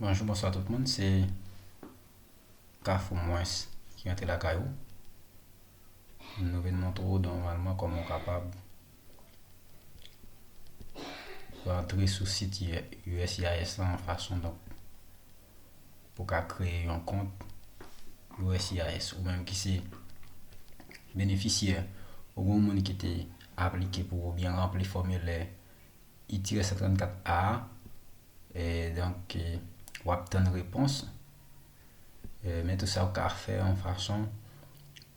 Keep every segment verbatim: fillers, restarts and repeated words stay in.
Bonjou, bonswa tout moun, se Kafou Mwens ki rantre lakay ou. Nou vin montre w nòmalman kòman w kapab rantre sou sit U S C I S lan yon fason, donk, pou w ka kreye yon kont U S C I S, ou menm ki se benefisyè, ou gen yon moun ki te aplike pou ou, oubyen ranpli fòmilè I tiret san trannkat A a, e donk, e, w ap tann repons. E, men tou sa ou ka fè yon fason,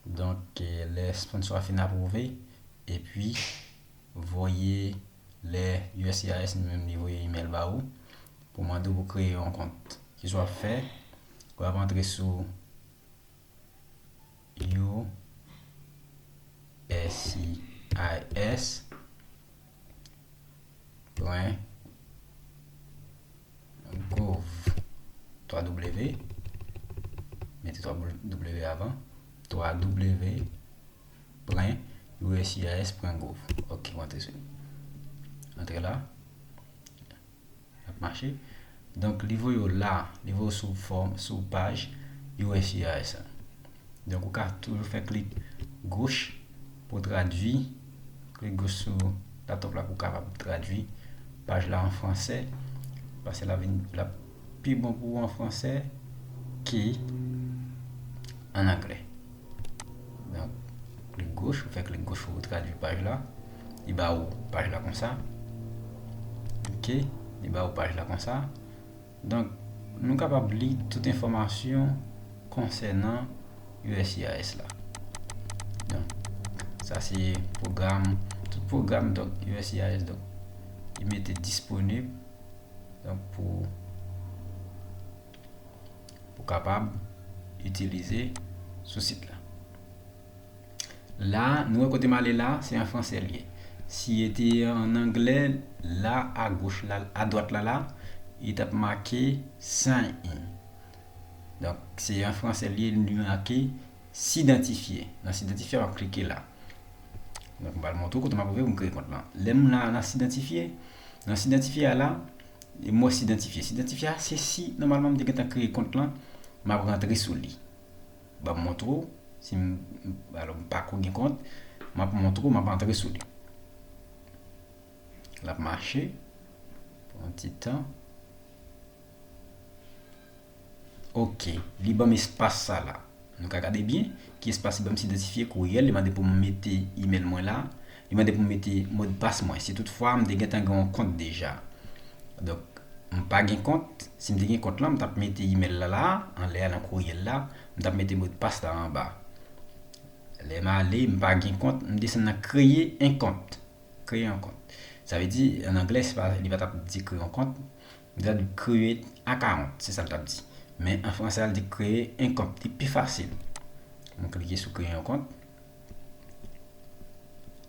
donk, e, lè sponsor a fin apwouve, epi voye, lè U S C I S li menm li voye imèl ba ou, pou mande w pou kreye yon kont. Kisa w ap fè? W ap antre sou U S C I S pwen gov, twa W, mete twa W avan, twa W pwen U S C I S pwen gov. Ok, w antre sou li. Antre la. L ap mache. Donk, li voye w la, li voye w sou fòm, sou paj U S C I S la. Donk, ou ka toujou fè klik goch pou tradui. Klik goch sou laptop la pou w kapab tradui paj la an fransè. Paske l ap vin, l ap pi bon pou ou an fransè ke an anglè. Donk, klik goch, ou fè klik goch pou ou tradui paj la. Li ba ou paj la konsa. Ok, li ba ou paj la konsa. Donk, nou kapab li tout enfòmasyon konsènan U S C I S la. Donk, sa se pwogram, tout pwogram, donk, U S C I S, donk, li mete disponib, donk, pou, pou kapab itilize sou sit la. La, nou wè kote m ale la, se an fransè l ye. Si l te an anglè, la, agoch la, adwat la, la, li t ap make sign in. Donk, se an fransè l ye, li make sidantifye. Nan sidantifye, m ap klike la. Donk, m pral montre w kote m ap rive pou m kreye kont lan. Lè m la nan sidantifye, nan sidantifye a la, e mo sidantifye. Sidantifye a, se si, nòmalman, m te gentan kreye kont lan, m ap rantre sou li. Ban m montre w, si m, alò, m pako gen kont, m ap montre w, m ap antre sou li. L ap mache pou yon ti tan. Ok, li ban m espas sa la. Nou ka gade byen, ki espas li ban m, sidantifye, kouriyèl, li mande pou m mete imèl mwen la, li mande pou m mete modpas mwen. Si toutfwa m te gentan gen yon kont deja. Donk, m pa gen kont, si m te gen kont lan, m t ap mete imèl la la, anlè a nan kouriyèl la, m t ap mete modpas la anba. Lè m ale, m pa gen kont, m desann nan kreye en kont. Kreye yon kont. Sa vle di, an anglè, se pa, li pa t ap di kreye yon kont, li t ap di create account, se sa l t ap di. Men an fransè, l di kreye en kont, li pi fasil. M klike sou kreye yon kont.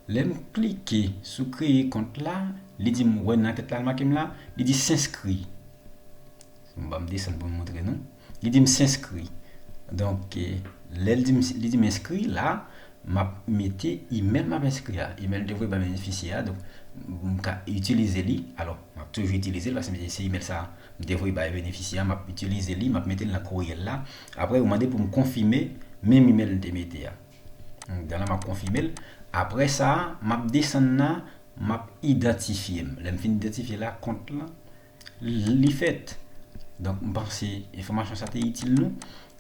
Lè m klike sou kreye kont la, li di m, wè nan tèt la, l make m la, li di s'inscrire. M ban m desann pou m montre nou. Li di m s'inscrire. Donk, eh, lè l di m, li di m enskri la, m ap mete imèl m ap enskri a. Imèl m te voye bay benefisyè a, donk, m ka itilize li. Alò, m ap toujou itilize l paske se imèl sa a m te voye bay benefisyè a, m ap itilize li, m ap mete l nan kouriyèl la. Apre, yo mande pou m konfime menm imèl m te mete a. Donk, la, m ap konfime l. Apre sa, m ap desann nan, m ap idantifye m. Lè m fin idantifye la, kont lan, li fèt. Donk, m panse enfòmasyon sa te itil nou.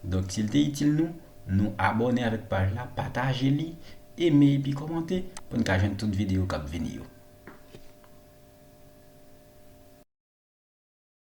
Donk, si l te itil nou, nou abòne avèk paj la, pataje li, eme epi kòmante pou n ka jwenn tout videyo k ap vini yo.